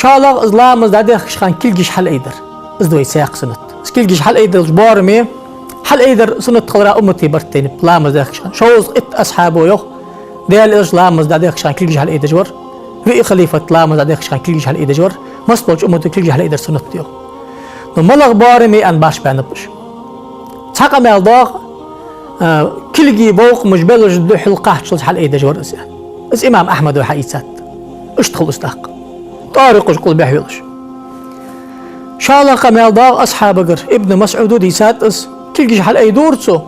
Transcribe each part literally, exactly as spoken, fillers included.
ШоллагӀа, из ламаз дӀадехкача хана кулгаш хьалъайдар. Из да вай цхьаькха суннат. Из кулгаш хьалъайдалча боараме, хьалъайдар суннат хилара уммата барт тайнаб, ламаз дехкача хана. Шовзткъа итт асхьабо йоах, Даьла Элча ламаз дӀадехкача хана кулгаш хьалъайдеш вар, виъ халифат ламаз дӀадехкача хана кулгаш хьалъайдеш вар, массаболча уммата кулгаш хьалъайдар суннат да йоах. Но малагӀа боараме аьнна башха баьннаб уж. Цхьа къамаьл доагӀа, а, кулгий бовкъамаш белаж духьал кхаччалца хьалъайдеш вар из. Из имам Ахьмада хьаийцад. Иштта хул из тӀаккха. ТӀоара юкъаш къулбехьа йолаш. ШоллагӀа къамаьл доагӀа асхьабагара, Ибн МасӀуда дийцад из, кулгаш хьалъайдора цо,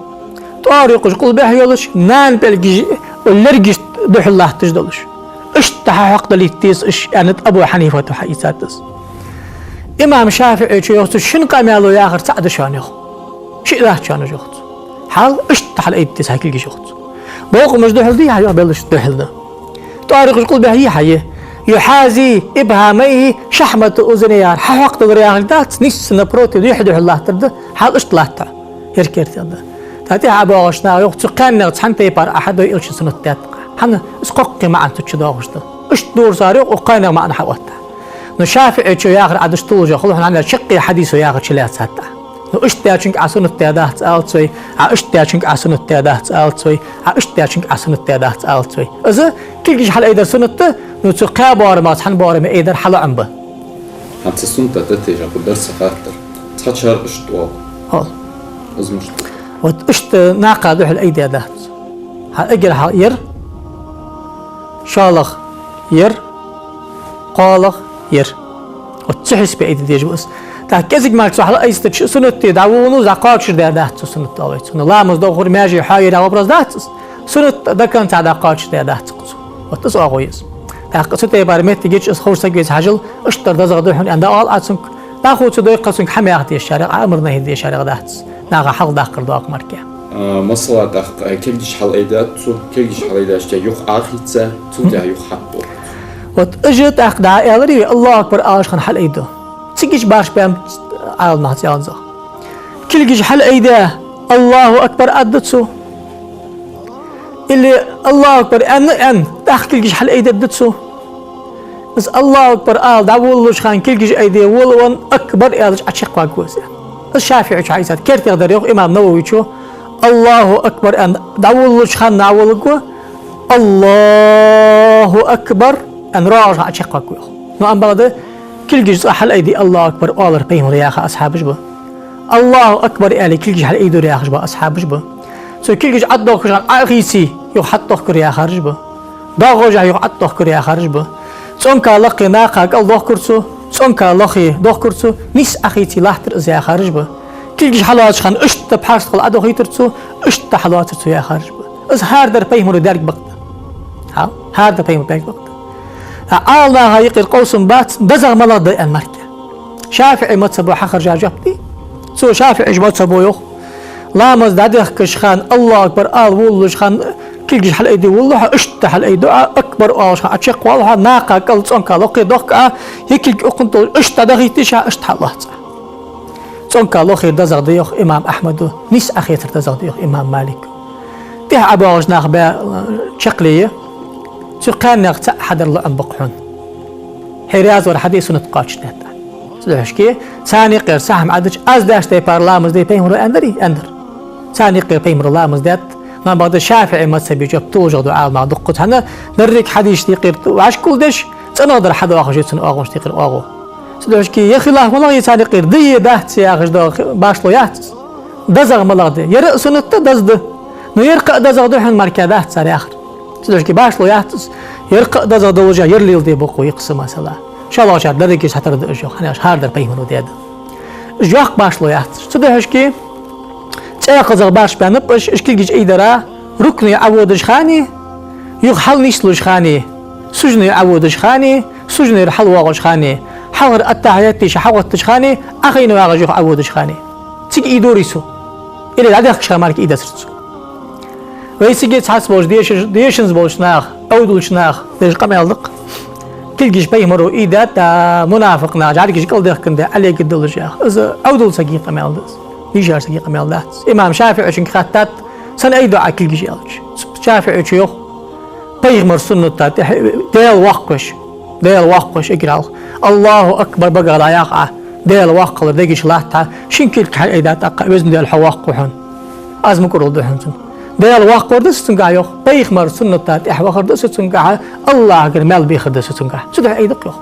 тӀоара юкъаш къулбехьа йолаш, нана пӀелгаш лергашта духьал латташ долаш. Иштта хьахьокхадалийта деза уж, аьннад Абу Хьанифата хьаийцад из. Имам ШафиӀийчо йоах, цу шин къамаьло яхар цаӀ да шоана йоах. Шиъ дац шоана уж йоах цо. Хьал иштта хьалъайда деза хьа кулгаш йоах цо. Бовкъамаш духьал дий хьа йоах, белаж духьал да. ТӀоара юкъаш къулбехьа йий хьа е. يحاذي إبهاميه شحمة أذنيه яхар. Хьахьокхадалар яхилга дац, нийсса напротив, юхь духьал латтар да, хьал иштта латт хьа. Ер кертера да. ТӀаккха тӀехьа ӀобоагӀаш наха йоах, цу кхаьннех цхьан тайпара Ӏа хьадой Элчан суннат даьтта. ХӀана, из кхоккхе маӀан цу чу доагӀаш да. Иштта дора цар йоах, укх кхаьннех маӀан хьаотт. Но ШафиӀийчо яхар Ӏа даш туллаш хул, хӀана аьлча шаккхе хьадисо яхар чулоацад Ӏа. Но иштта даьчунга Ӏа суннат даь дац алац вай, Ӏа иштта даьчунга Ӏа суннат даь дац алац вай, Ӏа иштта даьчунга Ӏа суннат даь дац алац вай. Из кулгаш хьалъайдар суннат да, но цу кхаь боарамах цхьан боараме айдар хьалоӀам ба. ХӀанз цу суннат да тӀехьа кхы дар са хаттар. Цхьачар иштта оал. Хьо. Из мишта? Вот иштта накха духьал айдаь дац. Хьа эггара хьалха ер, шоллагӀа ер, кхоалагӀа ер. Вот цу хьисапе айдергда из. ТӀаккха кӀезига мара цу хьалъайстача суннат де дӀаволавеннав, дӀакхоачашдаь дац цо суннат, оал вай цунах. Ламаз дохар, маьже хьоаяр яха вопрос дац из. Суннат до конца дӀакхоачашдаь дац цо. Вот из оагӀув я из. ТӀаккха цу тайпара моттиг йича из ховш саг веце хьажал, иштта дар дезагӀа да хьона аьнна дӀаоал Ӏа цунга. Нах цу дойкха цунга хӀама яха дезаш яр, Ӏа амар-нахьи дезаш яр дац. Наха хьалхадаккхар доагӀа мара. А, масала, тӀаккха, а, кулгаш хьалъайдаьд цо, кулгаш хьалъайдаьчул тӀехьа юха Ӏохийца, цул тӀехьа юха хьатӀадохк. Вот уж тӀаккха дӀааьлар вай, Аллаху акбар алаш хана хьалъайду. Цига чу башха баьннаб Ӏаламнаха цӀеланза. Кулгаш хьалъайдаь, Аллаху акбар аргда цо. Или Аллаху акбар аьнна, аьнна, тӀаккха кулгаш хьалъайдергда цо. Из Аллаху акбар ала дӀаволалуча хана кулгаш айде волавенна, акбар аьлча Ӏочакхваргва из. Из ШафиӀийчо хьаийцад. Кертера дар йоах имам Нававийчо, Аллаху акбар аьнна дӀаволалуча хана дӀаволалургва, Аллаху акбар аьнна рогӀаш Ӏочакхваргва йоах. Но амма бакъда, кулгаш цкъа хьалъайде Аллаху акбар оалар пайхамара яхар асхьабаша ба. Аллаху акбар аьле кулгаш хьалъайдора яхаш ба асхьабаш ба. Цо кулгаш Ӏодохкача хана Ӏохийце юха хьатӀадохкар яхараш ба. ДоагӀаш юха Ӏодохкар яхараш ба. ЦӀонка лакхе накха кӀал дохкар цо, цӀонка лохе дохкар цо, нийсса Ӏохийце латтар из яхараш ба. Кулгаш хьалоацача хана иштта пхьарстхал Ӏодохийтар цо, иштта хьалоацар цо яхараш ба. Из хӀара дар пайхамара даьрг ба-кх. Хьа, хӀара дар пайхамара даьрг ба-кх. А Ӏаламнаха юкъера къовсам бац, дезагӀа малагӀа да аьнна мара. ШафиӀий мазхӀабо хьахержа жоп да. Цу ШафиӀий мазхӀабо йоах: ламаз дӀадехкача хана, Аллаху акбар ала волалуча хана кулгаш хьалъайде волалу хьо, иштта хьалъайду Ӏа, акбар оалаш хана Ӏочакхвалу хьо, накха кӀал цӀонка лохе дохку Ӏа, е кулг укхунна тӀа иштта дӀадахийта йиш я, иштта хьаллоац Ӏа. ЦӀонка лохе дезагӀа да йоах имам Ахьмада, нийсса Ӏохецар дезагӀа да йоах имам Малика. ТӀехьа ӀобоагӀаш нах баь, чаккхе я, цу кхаьннех цаӀ хьадар лоӀам ба-кх хьона. Хье раьза вар хьаде, суннат кхоачашдаьд Ӏа. Цудухьа шке, царна юкъера цхьа хӀама Ӏадича, аз даьча тайпара ламаз де пайхамара аьннадарий? Аьннадар. Царна юкъера пайхамара ламаз даьд, но бакъда ШафиӀий мазхӀабе жоп туллаш да Ӏаламнаха дуккхаза, хӀана, деррига хьадисашта юкъера вӀашкагулдеш, цӀенагӀдар хьадоахаш я цун оагӀонашта юкъера оагӀув. Цудухьа шке, е хилаф малагӀа я царна юкъера, да е дац яхаш да, башхало яц из. ДезагӀа малагӀа да. Ер а суннат да, деза да. Но ер кхы а дезагӀа да хьона мара дац цар яхар. Цудухьа шке, башхало яц из. Ер кхы а дезагӀа долаш, ер леладе бокъо йикхса масала. ШоллагӀчар деррига цхьатара да уж йоах, хӀана аьлча хӀара дар пайхамара даьд. Уж йоккха башхало яц уж. Цудухьа шке, цӀе кхазагӀа башха баьннаб уж, уж кулгаш айдара, рукуӀе Ӏоводача хана, юха хьалнислуча хана, сужуде Ӏоводача хана, сужудера хьалвоагӀача хана, хьалхара аттахьият дийша хьалгӀоттача хана, Ӏохайна вагӀаш юха Ӏоводача хана. Цига айдорий цо? Или дӀадехкача хана мара айдацар цо? Вай цига цхьацца болча дешаш-, дешанза болча наха, Ӏовдалча наха деш къамаьл да-кх. Кулгаш пайхамара айдаьд, а мунафикъ наха жӀаргаш кӀалдехкандаь, Ӏолегадалаш яха. Из Ӏовдала сага къамаьл да из. Дийшача сага къамаьл дац. Имам ШафиӀийчунга хаьттад: «Сенна айду Ӏа кулгаш?» — аьлча. ШафиӀийчо йоах: «Пайхамара суннат тӀехьа Даьла воаккхаш, Даьла воккха волаш эггара хьалха. «Аллаху акбар» багах дӀаях Ӏа. Даьла воккха хилар дега чу латт хьа. Шин кулг хьалъайдаь тӀаккха, Везан Даьла, хьо воккха ва хьона. Аз мукӀарло ду хьона цунна. Даьла воккха вар да со цунгахь, йоах. Пайхамара сунната тӀехьа вахар да со цунгахь. АллахӀагара маьл бехар да со цунгахь. Цудухьа айдакх, йоах.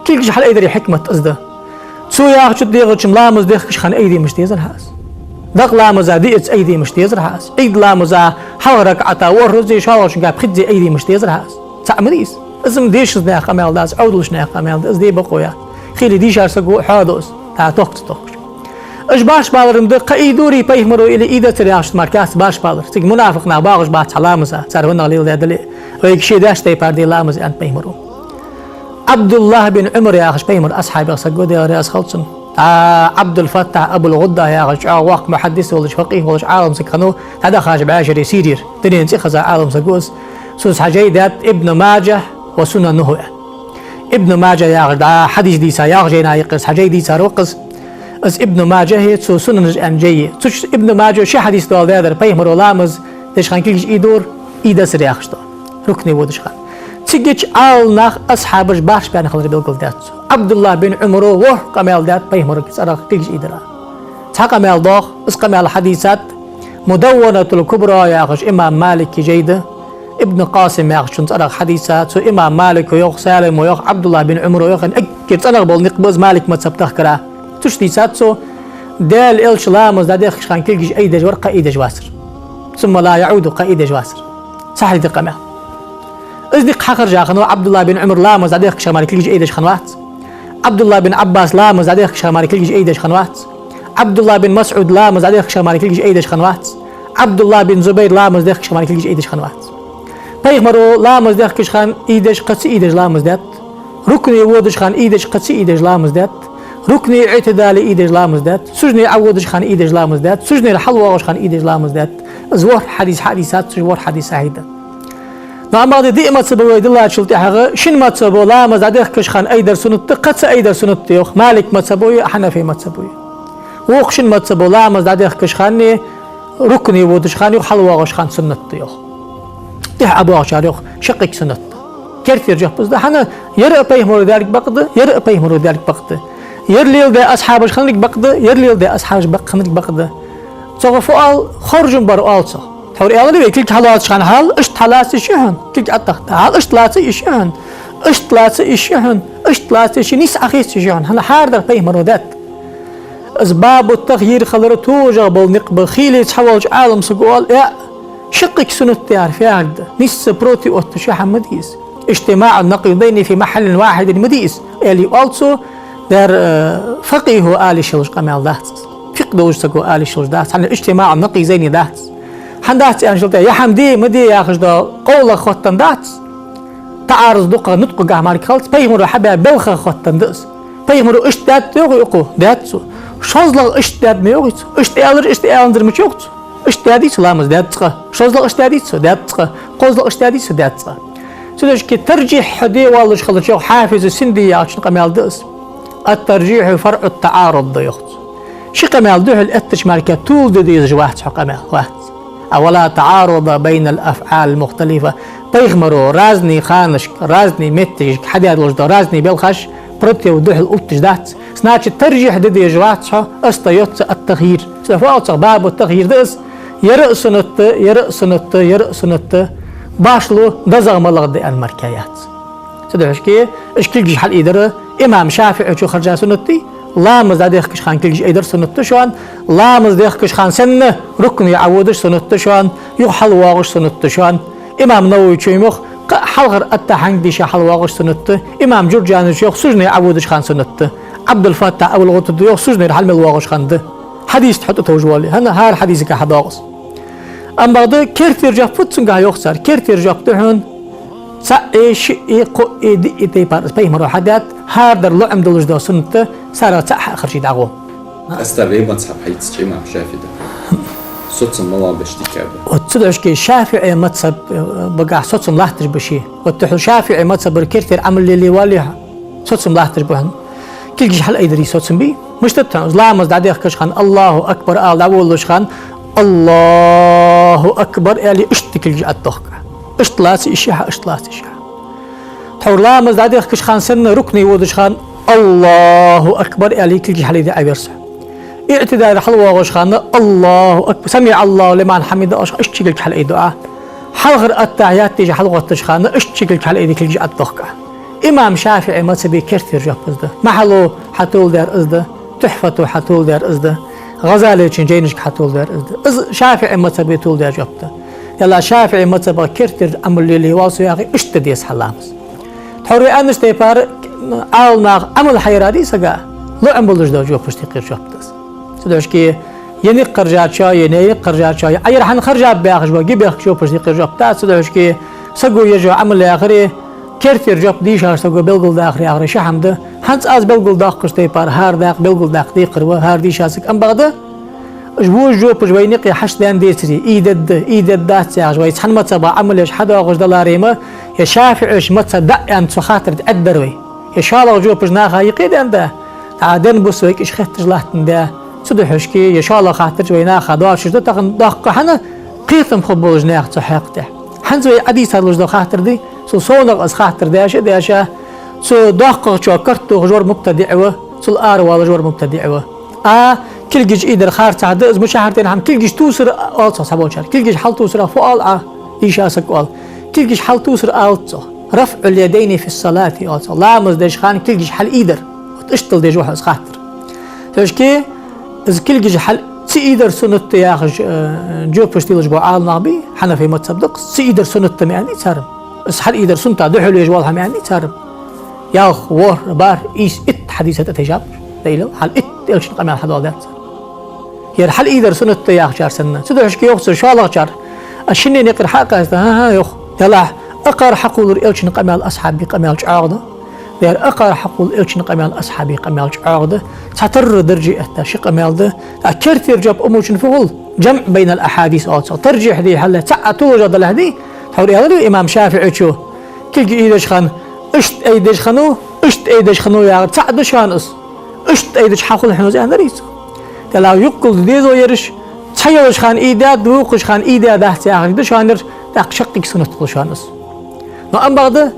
Кулгаш хьалъайдара хьикмат из да. Цо яхача тӀа дегӀача ламаз дехкача хана айдемаш дезар хьа аз. Дакъа ламаза диъазза айдемаш дезар хьа аз. Ӏийд ламаза хьалхарча ракаӀата ворхӀаззеи шоллагӀчунгахь пхеззеи айдемаш дезар хьа аз. Цхьаъ ма дий из. Из-м дешача наьха къамаьл дац, Ӏовдалча наьха къамаьл да из, де бокъо яц. Хила дийшар саго хьоаду из, дӀа тохка ца тохкаш. Уж башха балар-м да, кхы ийдорий пайхамаро или ийдацар яхаш мара кац башха балар. Цига мунафикъ нах багӀаш бац хьа ламаза, цар фуннагӀа леладаь дале а. Вайга ше даьча тайпара де ламаз, аьннад пайхамаро. Ӏабдуллахь бин Ӏумар яхаш пайхамара асхьабех саг ва, Даьла раьза хилва цунна. ТӀаккха Ӏабдул-Фаттахь Абул-ГӀудда яхаш чӀоагӀа воккха мухьаддис волаш, факъихӀ волаш Ӏалам саг хиннав, дӀадахача бӀаьшере Сирера. Дунен цӀихеза Ӏалам саг ва из. Цо цхьа жай даьд «Ибн Маджахь ва сунануху» аьнна. Ибн Маджа яхаш дӀа хьадис дийца, ялх жайна юкъера цхьа жай дийцар ва-кх из. Из Ибн Маджахьи цун Сунанаш аьнна жайи. Цу чу Ибн Маджо ши хьадис доаладаьдар, пайхамаро ламаз деш хана кулгаш ийдора, ийдацар яхаш дола. РукуӀе водача хана. Цигача Ӏаламнах, асхьабаш бархӀ баьнна хилар белгалдаьд цо. Ӏабдуллахь бин Ӏумаро ворхӀ къамаьл даьд пайхамара цӀерагӀа кулгаш ийдара. Цхьа къамаьл доагӀа, из къамаьл хьадийцад Мудавванатул Кубра яхаш имам Малика жай да, Ибн Къасим яхачун цӀерагӀа хьадийца, цу имам Малико йоах, Салимо йоах, Ӏабдуллахь бин Ӏумаро йоах, эггара цӀенагӀа бола никъ ба из Малика мазхӀаб тахкара. Цу чу дийцад цо, Даьла Элча ламаз дӀадехкача хана кулгаш айдеш вар, кхы айдеш вацар. ثم لا يعود, кхы айдеш вацар. Цхьа хьадис да къамаьл. Из никъ хьахержа хиннав Ӏабдуллахь бин Ӏумар ламаз дӀадехкача хана мара кулгаш айдеш хиннавац. Ӏабдуллахь бин Ӏаббас ламаз дӀадехкача хана мара кулгаш айдеш хиннавац. Ӏабдуллахь бин МасӀуд ламаз дӀадехкача хана мара кулгаш айдеш хиннавац. Ӏабдуллахь бин Зубайр ламаз дехкача хана мара кулгаш айдеш хиннавац. Пайхамаро ламаз дехкача хана ийдеш, кхы ца ийдеш ламаз даьд. РукуӀе водача хана ийдеш, кхы ца ийдеш ламаз даьд. РукуӀе, Ӏитидале ийдеш ламаз даьд. Сужуде Ӏоводача хана ийдеш ламаз даьд. Сужудера хьалвоагӀача хана ийдеш ламаз даьд. Из ворхӀ хьадис хьадийцад цо, ворхӀ хьадис сахьихь да. Но амма да диъ мазхӀаб вай диллачул тӀехьагӀа, шин мазхӀабо ламаз дӀадехкача хана айдар суннат да, кхы ца айдар суннат да йоах, Малика мазхӀабои Хьанафий мазхӀабои. Вокх шин мазхӀабо ламаз дӀадехкача хана, рукуӀе водача хана, юха хьалвоагӀача хана суннат да йоах. ТӀехьа ӀобоагӀачар йоах, шаккхе суннат да. Кертера жоп из да, хӀана, ер а пайхамаро даьлга бакъ да, ер а пайхамаро даьлга бакъ да. Ер леладаь асхьабаш хиннилга бакъ да, ер леладаь асхьабаш бакъ хиннилга бакъ да. Цох фу оал, хоржам бар оал цох. Тхьовра аьлар вай, кулг хьалоацача хана хьал иштта хьалаца йиш я хьона, кулг аттахта хьал иштта лаца йиш я хьона, иштта лаца йиш я хьона, иштта лаца йиш я, нийсса Ӏохеца йиш я хьона, хӀана, хӀара дар пайхамаро даьд. Из бабу тахйир хилара тожагӀа бола никъ ба, хийла цхьа волча Ӏалам саго оал, э, шаккхе суннат да яхар фу яхар да, нийсса против отташ я, хӀама да из. اجتماع النقيضين في محل واحد ма дий из, аьле оал цо, дер, э, факъихӀо ала йиш йолаш къамаьл дац из. ФикъхӀ долча саго ала йиш йолаш дац, хӀана, اجتماع النقيضين дац. ХӀана дац аьнначул тӀехьагӀа, е хӀама де, ма де яхаш дола къовлах хоттаденна дац. ТаӀаруз дукха нуткъагахьа мара хилац, пайхамаро хьабаь белхах хоттаденна да из. Пайхамаро иштта даьд йоах укхо, даьд цо. ШозлагӀа иштта даьд ма йоахий цо. Иштта аьлар, иштта аьннадар ма йоах цо. Иштта даьдий цо ламаз, даьд цкъа. ШозлагӀа иштта даьдий цо, даьд цкъа. КхозлагӀа иштта даьдий цо, даьд цкъа. Цудухьа таржихь хьо де воаллаш хилча йоах, Хьафиз Синди яхачун къамаьл да из. الترجيح فرع التعارض да йоах цо. Ши къамаьл духьал эттача мара толаде дезаш вац хьо къамаьл, вац. А ولا تعارض بين الأفعال المختلفة. Пайхамаро разный ханашка, разный меттигашка хьадаь долаш дола разный белхаш против, духьал отташ дац. Значит, таржихь де дезаш вац хьо, остаётся ат-тахйир. Цудухьа фу оал цох, бабу тахйир да из, ер а суннат да, ер а суннат да, ер а суннат да. Башхало дезагӀа малагӀа да аьнна мара яц. Цудухьа-кх, уж кулгаш хьалъайдар имам ШафиӀийчо хержа суннат дий, ламаз дӀадехкача хана кулгаш айдар суннат да шоана, ламаз дехкача хана санна рукуӀе Ӏоводаш суннат да шоана, юха хьалвоагӀаш суннат да шоана. Имам Нававийчо йоах, кхы а хьалхара аттахьият дийша хьалвоагӀаш суннат да, имам Джурджанийчо йоах, сужуде Ӏоводача хана суннат да. Ӏабдул-Фаттахь Абул-ГӀутад йоах, сужудера хьалмел воагӀача хана да. Хьадис тӀа хьо тӀатовжа воале, хӀана, хӀара хьадисага хьадоагӀа из. Амма бакъда кертера жоп фуд цунгахь йоах цар, кертера жоп да хьона, цаӀ, шиъ, кхоъ, диъ тайпара из пайхамаро хьадаьд, хӀара дар лоӀам долаш дола суннат да, царех цаӀ хьахержий дӀагӀо. Къаьстта вай мазхӀаб хьаийцача имам ШафиӀий да. Соцам малагӀа ба, иштта дика ба. Вот цудухьа-кх ШафиӀий мазхӀаб, э, багахь соцам латташ ба ший. Вот хьо ШафиӀий мазхӀабара кертера Ӏамал лелае воалле хьо, соцам латташ ба хьона. Кулгаш хьалъайдарий соцам бий? Мишта да хьона, ламаз дӀадехкача хана «Аллаху акбар» ала дӀаволалуш хана, «Аллаху акбар» аьле, иштта кулгаш аттахка. Иштта лаца йиш я хьа, иштта лаца йиш я хьа. Тхьовра ламаз дӀадехкача хана санна, рукуӀе водача хана «Аллаху акбар» аьле, кулгаш хьалъайде Ӏоверза хьо. ИӀтидале хьалвоагӀача хана «Аллаху акбар», «СамиӀаллаху лиман хьамидаху» оалаш, иштта кулг хьалъайду Ӏа. Хьалхара аттахьият дийша хьалгӀоттача хана иштта кулг хьалъайде, кулгаш ӀотӀадохку Ӏа. Имам ШафиӀий мазхӀаба кертера жоп из да. Махьалло хьатоладаьр из да, Тухьфато хьатоладаьр из да, ГӀазалечун жайнашка хьатоладаьр из да. Из ШафиӀий мазхӀаба толадаь жоп да. Делахь ШафиӀий мазхӀабах кертера Ӏамал лелае воалл со яхе, иштта де деза хьа ламаз. Тхьовра вай аьннача тайпара Ӏаламнаха Ӏамал хьайра дий сага, лоӀам болаш дола жопаш тӀакхийра жоп да из. Цудухьа шке, е никъ харжачоа, е никъ харжачоа, е Ӏа ер хӀана харжаб яхаш бола ги бехка жопаш тӀакхийра жоп да. Цудухьа шке, саго еш йола Ӏамал яхаре, кертера жоп дийша саго белгалдаккхар яхаре ши хӀама да. ХӀанз аз белгалдоаккхача тайпара, хӀара дакъа белгалдаккха декхар ва хӀара дийша саг, ам бакъда, уж вож жопаш вайна юкъе хьашт даьнна децаре, из дергда, из дергдац яхаш, вай цхьан мазхӀабах Ӏамал еш хьадоагӀаш даларе ма, е ШафиӀий мазхӀаб да аьнна цу хаттара тӀа Ӏаддар вай. Е шоллагӀа жопаш наха юкъе даьнна да, а денна бус вайга уж хетташ латтандаь. Цудухьа шке, е шоллагӀа хаттараш вай наха доацаш да, тахан доккха хӀана, кхетам хургболаш наьха цу хьакъ тӀа. ХӀанз вай Ӏадийца луш дола хаттар дий, цул совнагӀа аз хаттар деш а деш, цу доккхагӀчоа карт тохаш вар мубтадиӀ ва, цул ара воалаш вар мубтадиӀ ва. А, кулгаш ийдар харцахьа да, из мичахьара тӀа хӀама, кулгаш тувсар оал цох цхьаболчар. Кулгаш хьалтувсарах фу оал Ӏа? Дийша саг оал. Кулгаш хьалтувсар оалац цох. «РафӀул ядайни фи ссалати» оал цох. Ламаз деш хана кулгаш хьалъийдар. Вот иштта деш ва хьо из хаттар. Цудухьа шке, из кулгаш хьал ца ийдар суннат да яхаш, э, жопаш телаш бола Ӏаламнах бий, Хьанафий мазхӀаб да-кх, ца ийдар суннат да ма аьннадий цар. Из хьалъийдар суннат да, духьал еш воалл хӀама ма аьннадий цар. Ялх, ворхӀ, бархӀ, ийс, итт хьадиса тӀатайжаб. Дайла, хьал итт Элчан къамаьл хьадоаладаьд цар. Ер хьалъийдар суннат да яхачар санна. Цудухьа шке йоах цар шоллагӀчар. А шинне никъ хьакъаста, хӀа-хӀа, йоах. Делахь, акхар хьакхоллар Элчан къамаьл, асхьабий къамаьл чӀоагӀа да. Ер акхар хьакхолла Элчан къамаьл, асхьабий къамаьл чӀоагӀа да. Цхьатарра дарже этта ши къамаьл да. ТӀаккха кертера жоп умучун фу хул? «ЖамӀ байнал ахьадис» оал цох. Таржихь де хьалла, цаӀ а тулужа далахь дий? Тхьовра аьлар имам ШафиӀийчо: кулг ийдеш хана, иштта айдеш хана, иштта айдеш хана яхар цаӀ да шоана из. Иштта айдача хьахул хьона из, аьннарий цо. Делахь юкъал да дезо ераш, цхьайолча хана ийдад, вокхача хана ийдадац яхаш да шоана ер, тӀаккха шаккхе суннат хул шоана из. Но ам бакъда,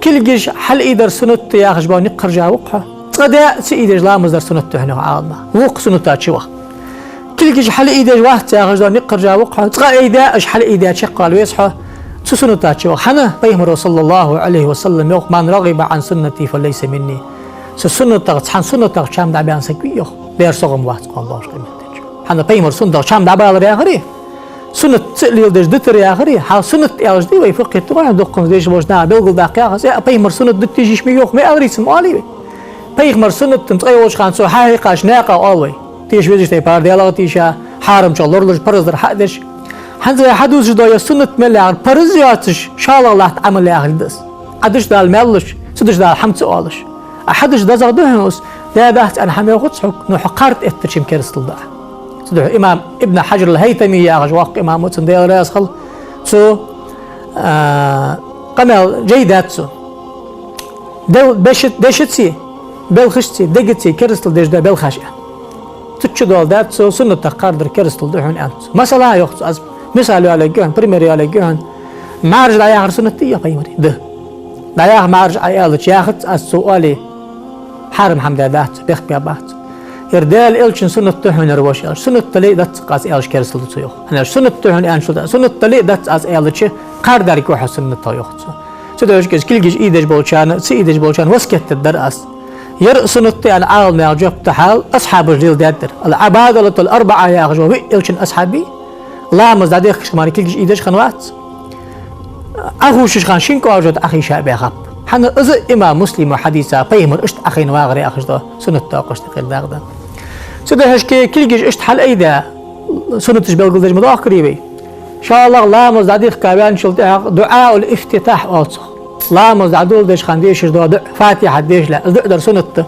кулгаш хьалъийдар суннат да яхаш бола никъ харжа ва-кх хьо. Цкъа даь а ца ийдеш ламаз дар суннат да хьона, йоах Ӏаламнаха. Вокх суннатаца чу ваха. Кулгаш хьалъийдеш вац яхаш дола никъ харжа ва-кх хьо. Цкъа айдаь, уж хьалъийдаь чакхвала веза хьо. Цу суннатаца чу ваха. ХӀана? Пайхамаро, саллаллаху Ӏалайхи ва саллам, йоах: «Ман рагӀиба Ӏан суннати, фа лайса минни». Са суннатах, цхьан суннатах чам дӀабаьнна саг вий, йоах, дера согӀам вац кхоана бахаш къематдийнахьа. ХӀана, пайхамара суннатах чам дӀабалар яхарий, суннат ца леладеш дитар яхарий, хьал суннат аьлча дий вай факъхӀитта, дуккханца дешаш болча наха белгалдаккха яхаш, э, пайхамара суннат дита йиш ма йий, йоах, ма аьларий цо, ма оалий вай. Пайхамара суннатах цкъа йолча хана цо хьахьекхача наькъа оал вай. Теша везача тайпара Даьлах а тийша, хьарамчох лоралуш, параз дар хьа а деш. ХӀанз вай хьадувцаш дола ер суннат мел яхар параз йоацаш, шоллагӀа латта Ӏамал яхилга да из. Ӏа деш Дала маьл луш, ца деш Дала хӀама ца оалаш. А хьадеш дезагӀа да хьона из, даь дац аьнна хӀама йоахац хьога, но хьо кхарда эттача-м керастал да Ӏа. Цудухьа имам Ибн Хьаджар ал-ХӀайтамий яхаш воккха имам ва, цунна Даьла раьза хилва, цо, а, къамаьл жай даьд цо. Дел-, беши-, дешацеи, белхашцеи, дегацеи керастал деш да белхаш аьнна. Цу чу доаладаьд цо, суннатах кхардар керастал да хьона аьннад цо. Масала, йоах цо, аз мисал йоалаергья хьона, пример йоалаергья хьона. МӀараш дӀаяхар суннат дий, йоах, пайхамара? Да. ДӀаяха мӀараш Ӏа аьлча, яхац аз цо оале, хьарам хӀама даьдац цо, бехк баьбац цо. Ер Даьла Элчан суннат да хьона ер, воша, аьлча, суннат дале а дац аз аьлча, керастал да цо, йоах. ХӀана аьлча, суннат да хьона аьнначул тӀехьа, суннат дале а дац аз аьлча, кхардаргья хьо суннатах, йоах цо. Цудухьа шке, кулгаш ийдеш болчарна, ца ийдеш болчарна васкет дергдар аз. Ер суннат да аьнна Ӏаламнаха жоп да хьал, асхьабаша леладаьдар. Ал-Ӏабадалатул арбаӀа яхаш ва виъ Элчан асхьабий, ламаз дӀадехкача хана кулгаш ийдеш хиннавац. Ӏохувшача хана шин кӀоажо тӀа Ӏохайша а баьхаб. ХӀана, из имам Муслима хьадийца, пайхамара иштта Ӏохайна вагӀар яхаш да, суннат да оалаш тӀакхийра дагӀа да. Цудухьа шке, кулгаш иштта хьалъайдаь, суннаташ белгалдеш ма доахкарий вай. ШоллагӀа ламаз дӀадихка ваьнначул тӀехьагӀа дуӀаул-ифтитахь оал цох. Ламаз дӀадоладеча хана дешаш дола дуӀа, Фатихьат дешалехь, из дуӀа дар суннат да.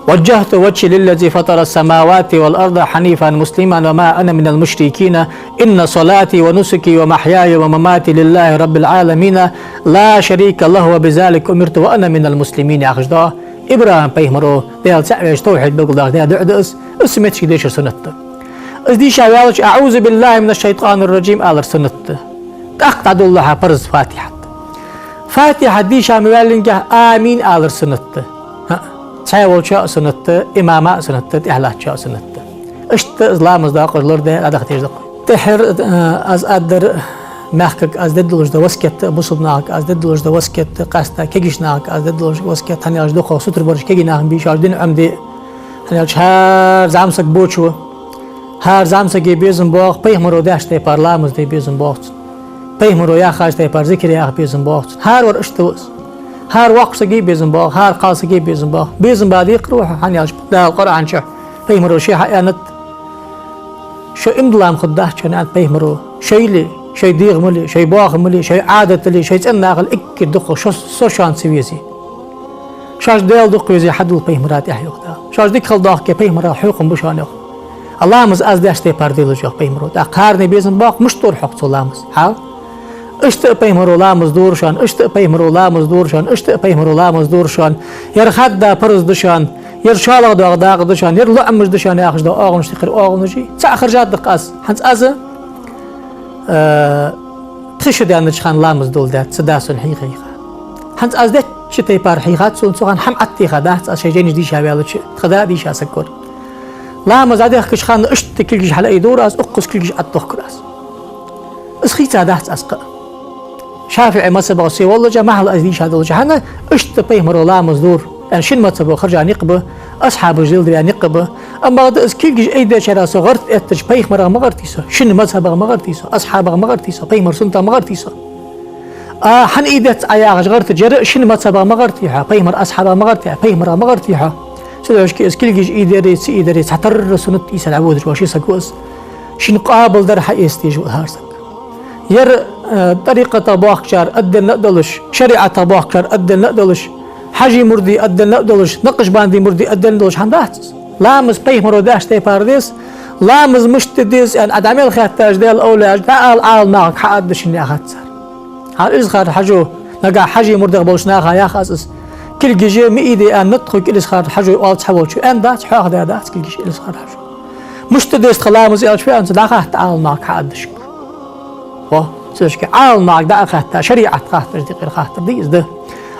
وجهت وجهي للذي فطر السماوات والأرض حنيفا مسلما وما أنا من المشركين إن صلاتي ونسكي ومحياي ومماتي لله رب العالمين لا شريك له وبذلك أمرت وأنا من المسلمين яхаш да. ИбрахӀим пайхамаро, Даьла цаӀ веш, тавхьид белгалдеш даь дуӀа да из, из цу метте дешар суннат да. Из дийша ваьлча, «أعوذ بالله من الشيطان الرجيم» алар суннат да. ТӀаккха дӀадолалу хьа параз Фатихьат. Фатихьа дийша ма ваьллинге «Амин» алар суннат да. ХӀаъ, цхьаь волчоа а суннат да, имама а суннат да, тӀехьа латтачоа а суннат да. Иштта из ламаз доакъош лораде а дӀадахьа деза да-кх вай. ТӀеххьара, э, аз аргдар, мехкага аз дергдолаш да васкет, бусалба нахага аз дергдолаш да васкет, къаьстта кагийча нахага аз дергдолаш васкет, хӀана аьлча дукхагӀа сутара бараш кагий нах ба, шоаш дин Ӏомаде. ХӀана аьлча хӀара зӀамсаг бочо, хӀара зӀамсага безам боагӀа пайхамаро деш тайпара ламаз де безам боагӀа цунна. Пайхамаро яхача тайпара зикар яха безам боагӀа цунна. ХӀара вар иштта ва из. ХӀара воккхача сага безам боагӀа, хӀара кхалсага безам боагӀа. Безам ба декхар ва хьо, хӀана аьлча Дала Къуръан чу пайхамаро ше хьааьннад: «Шо иман дилла ма хургдац шоана, — аьннад пайхамаро, — шоайла, шоай дегӀамала, шоай боахамала, шоай Ӏадатала, шоай цӀен нахала эггара дукхагӀа шо, со шоана ца везе. Шоаш Даьла дукха везе хьадувла пайхамара тӀехьа», — йоах Дала. «Шоаш дика хила доахке, пайхамарах хьокхам ба шоана», — йоах. «А ламаз аз деш тайпара делаш», — йоах пайхамаро. ТӀаккха кхарна безам боагӀа, мишта дора хьога цо ламаз? Хьал? Иштта а пайхамаро ламаз дора шоана, иштта а пайхамаро ламаз дора шоана, иштта а пайхамаро ламаз дора шоана. Ер хадда парз да шоана, ер шоллагӀа доагӀа дакъа да шоана, ер лоӀамаш да шоана яхаш дола оагӀонаш, тӀеххьара оагӀонаш. ЦаӀ хержад-кх аз. ХӀанз аз, э, пхи шу даьннача хана ламаз дола даьд са да сона хьийха-хьийха. ХӀанз аз деча тайпара хьийхад сона цу хана, хӀама Ӏаттеха дац аз, шоай жайнаш дийша ваьлча, тха да а дийша саг вар. Ламаз дӀадехкача хана иштта кулгаш хьалаайдора аз, укхаза кулгаш Ӏаддохкар аз. Из хийца дац аз кхы а. ШафиӀий мазхӀабах сий воллача, махьал аз дийша долча хана, иштта пайхамаро ламаз дора. Ян шин мазхӀабо хержа никъ ба, асхьабаша леладаь никъ ба. Амма бакъда из кулгаш айдечарех со гӀерта эттача пайхамарах ма гӀертий со, шин мазхӀабах ма гӀертий со, асхьабах ма гӀертий со, пайхамара суннатах ма гӀертий со. А хӀана айдец Ӏа яхаш гӀертача, ер шин мазхӀабах ма гӀертий хьо, пайхамара асхьабах ма гӀертий, пайхамарах ма гӀертий хьо. Цудухьа из кулгаш айдери, ца айдери цхьатарра суннат ийса дӀаводаш вола ши саг ва из. Шийна къоабалдар хьаэца дезаш ва хӀара саг. Ер, э, тӀарикъатах боахкачар отдельно а долаш, шариӀатах боахкачар отдельно а долаш, хьажий мурдий отдельно а долаш, накъшбандий мурдий отдельно а долаш хӀама дац из. Ламаз пайхамаро деш тайпара деза, ламаз мишта де деза аьнна, Ӏа дӀа мел хетташ Даьла овлияш, дӀаала Ӏаламнахага, хьааргда шийна яхад цар. ХӀара Илисхан-Хьажо, нагахь хьажий мурдех болча наха ях аз из. Кулгаш ма айде аьннад тхога Илисхан-Хьажо оалаш цхьа волчо. Аьнна дац, хьоахадаь дац кулгаш Илисхан-Хьажо. Мишта деза тха ламаз аьлча, вай аьнна, дӀахатта Ӏаламнахага, хьааргда шуга. Во, цу шке Ӏаламнахага дӀа а хетта, шариӀат хаттараш декъера хаттар да из, да.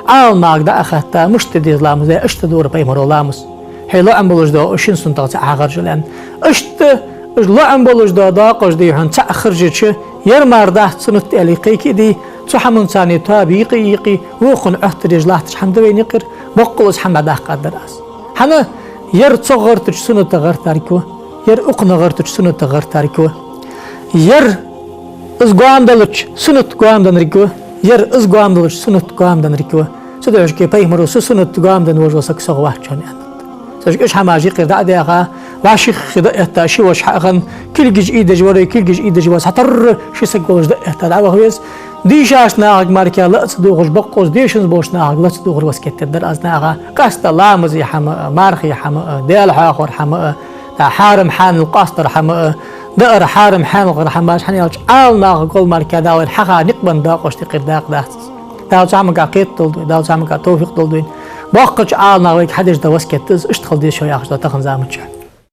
Ӏаламнахага дӀа а хетта, мишта деза ламаз, э, иштта дора пайхамаро ламаз. Хье лоӀам болаш дола шин суннатах цаӀ хьахержал аьнна. Иштта, уж лоӀам болаш дола доакъош дий хьона цаӀ хержача, ер мара дац суннат аьле кхайкаде, цу хӀаман царна тоаба йийкъе а йийкъе, вокхунна Ӏоттадеш латташ хӀама да вайна юкъера, боккъала из хӀама дӀадаккха аргдар аз. ХӀана? Ер цох гӀертача суннатах гӀертарг ва, ер укханах гӀертача суннатах гӀертарг ва. Ер из гоама далча суннат гоама деннарг ва, ер из гоама далча суннат гоама деннарг ва. Цудухьа пайхамаро: «Са суннат гоама денна вола саг сох вац шоана», — аьннад. Цудухьа уж хӀамаш юкъера дӀа а даьха, вӀашагӀкхийтта а этта, ши воша хьаахана, кулгаш айдеш варе, кулгаш айдеш вар, цхьатарра ши саг волаш дӀа а этта дӀаваха веза. Дийшача нахага мара ла а ца дувгӀаш, боккъонца дешанза болча нахага ла ца дувгӀаш васкет дергдар аз наха. Къаьстта ламаза хӀама а, мархий хӀама а, Даьла хьоахавара хӀама а, тӀа хьарам-хьанал къоастадара хӀама а, даар хьарам-хьаналгара хӀамаш, хӀана аьлча Ӏаламнахага гӀолла мара Дала вайна хьаха никъ бенна доакъош декъера дакъа дац из. Дала цу хӀамага кхетадолда вай, Дала цу хӀамага товфикъ долда вайна. Боккхача Ӏаламнаха вайга хьадеш дола васкет да из, иштта хила деза шо яхаш да тахан заман чу.